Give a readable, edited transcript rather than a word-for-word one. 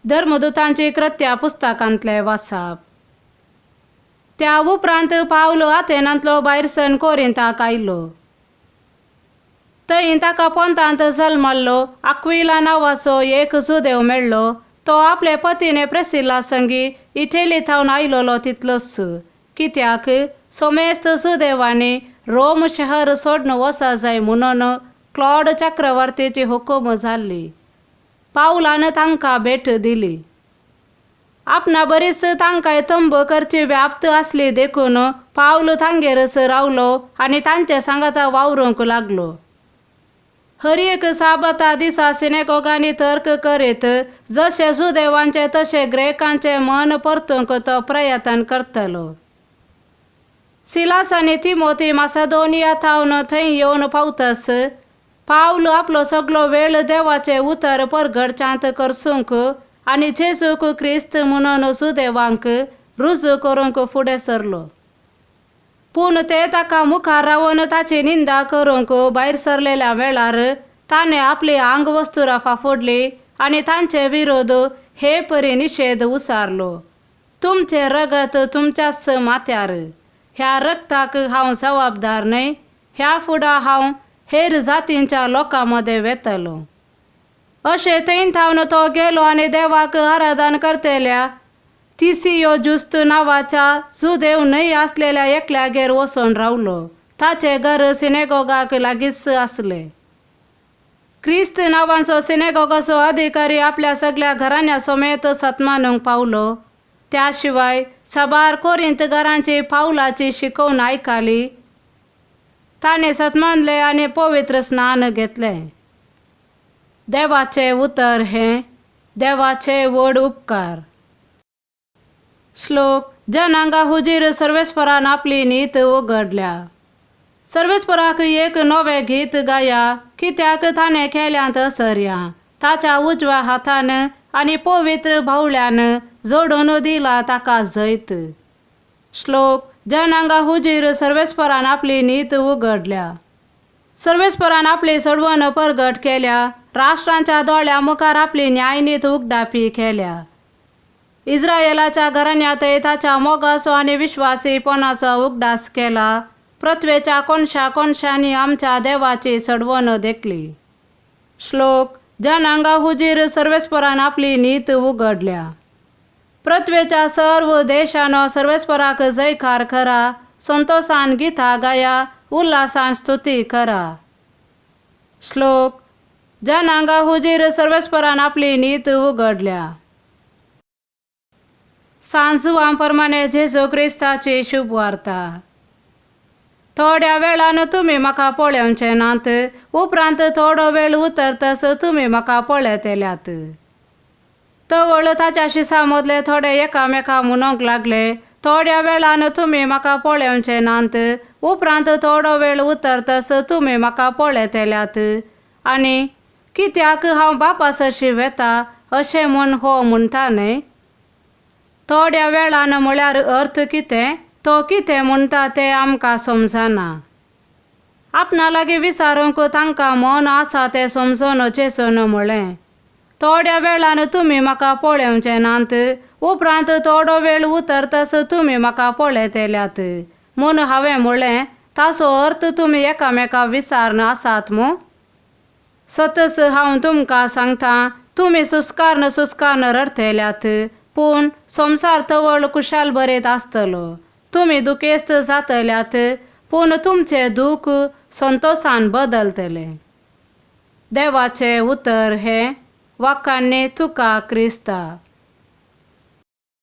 धर्मदुतांची कृत्या पुस्तकांतले वाचप. त्या उपरांत पावल आथेनांतलो भायर सन कोरिंताक आयलो. थंय ताका पोंतांत जल्मल्लो आक्विला नांवाचो एक जुदेव मेळ्ळो. तो आपले पतीने प्रेसिल्ला संगी इटेली थावन आयलोलो तितलोच, कित्याक सोमेस्त सुदेवांनी रोम शहर सोडून वचा जाय म्हणून क्लॉड चक्रवर्तीची हुकूम जाल्ली. पावलान तांकां भेट दिली. आपणा बरीच तांकां तंब करची व्याप्त आसली देखून पावल तांगेरच रावलो आनी तांचे सांगाता वावरूंक लागलो. हर एक साबता दिसा सिनेगोगांनी तर्क करीत जशे सुदेवांचे तशे ग्रेकांचे मन परतूंक तो प्रयत्न करतलो. सिलास आनी तिमोती मासेदोनिया थावन थंय येवन पावतस पावल आपलो सगलो वेळ देवाचें उतर परगडच्यांत करसूंक आनी जेजूक क्रिस्त म्हणून सुदेवांक रुजू करूंक फुडें सरलो. पूण ते ताका मुखार रावन ताची निंदा करूंक भायर सरलेल्या वेळार ताणें आपली आंगवस्तुरां फाफुडली आनी तांचे विरोध हे परी निशेध उसारलो, तुमचें रगत तुमच्याच माथ्यार, ह्या रगताक हांव जबाबदार न्हय, ह्या फुडां हांव हेर जातींच्या लोकां मदें वेतलो. अशें थंय थावन तो गेलो आनी देवाक आराधन करतल्या तिसियो जुस्त नांवाच्या जुदेव न्हय आसलेल्या एकल्यागेर वचून रावलो. ताचें घर सिनेगोगाक लागींच आसलें. क्रिस्त नांवाचो सिनेगोगाचो अधिकारी आपल्या सगल्या घराण्या समेत सतमानूंक पावलो. त्या शिवाय साबार कोरिंत घरांची पावलाची शिकोवन आयकाली. ताणें सतमानलें आनी पवित्र स्नान घेतलें. देवाचें उतर हें देवाचे व्हड उपकार. श्लोक. जनांगा हुजीर सर्वेस्परान आपली नीत उगडल्या. सर्वेस्पराक एक नवें गीत गाया, कित्याक ताणें केल्यांत असर्या. ताच्या उजव्या हातान आनी पवित्र बावल्यान जोडून दिला ताका जैत. श्लोक. जनांगा हुजीर सर्वेस्परान आपली नीत उगडल्या. सर्वेस्परान आपली सोडवण परगट केल्या. राष्ट्रांच्या दोळ्या मुखार आपली न्यायनीत उगडापी केल्या. इस्रायलाच्या घराण्यांतय ताच्या मोगाचो आनी विश्वासीपणाचो उगडास केला. पृथ्वेच्या कोनशा कोनशांनी आमच्या देवाची चडवण देखली. श्लोक. जनांगा हुजीर सर्वेस्परान आपली नीत उगडल्या. पृथ्वेच्या सर्व देशानो सर्वेस्पराक जयकार करा, संतोषान गीता गाया, उल्हासान स्तुती करा. श्लोक. जनांगा हुजीर सर्वेस्परान आपली नीत उगडल्या. सांजुआ प्रमाणे जेजू क्रिस्ताची शुभ वार्ता. थोड्या वेळान तुमी म्हाका पळोवचे नात, उपरांत थोडो वेळ उतरतस तुमी म्हाका पळयतल्यात. तवळ ताच्या शिसा मदले थोडे एकामेका म्हणूंक लागले, थोड्या वेळान तुमी म्हाका पळोवचे नात, उपरांत थोडो वेळ उतरतस तुमी म्हाका पळयतल्यात आनी कित्याक हांव बापा सरशी वेता अशें म्हूण हो म्हणटा न्हय. थोड्या वेळान म्हळ्यार अर्थ कितें, तो कितें म्हणटा तें आमकां समजना. आपणा लागीं विचारूंक तांकां मन आसा तें समजून जेजून म्हळें, थोड्या वेळान तुमी म्हाका पळोवचे नात, उपरांत थोडो वेळ उतरतस तुमी म्हाका पळयतल्यात म्हूण हांवें म्हळें, ताचो अर्थ तुमी एकामेका विचारून आसात मू. सतच हांव तुमकां सांगता, तुमी सुस्कारून सुस्कारून रडटल्यात, पूण संवसार तवळ कुशाल बरयत आसतलो. तुमी दुखेस्त जातल्यात, पूण तुमचें दूख संतोशान बदलतलें. देवाचें उतर हें. वाकांनी तुका क्रिस्ता.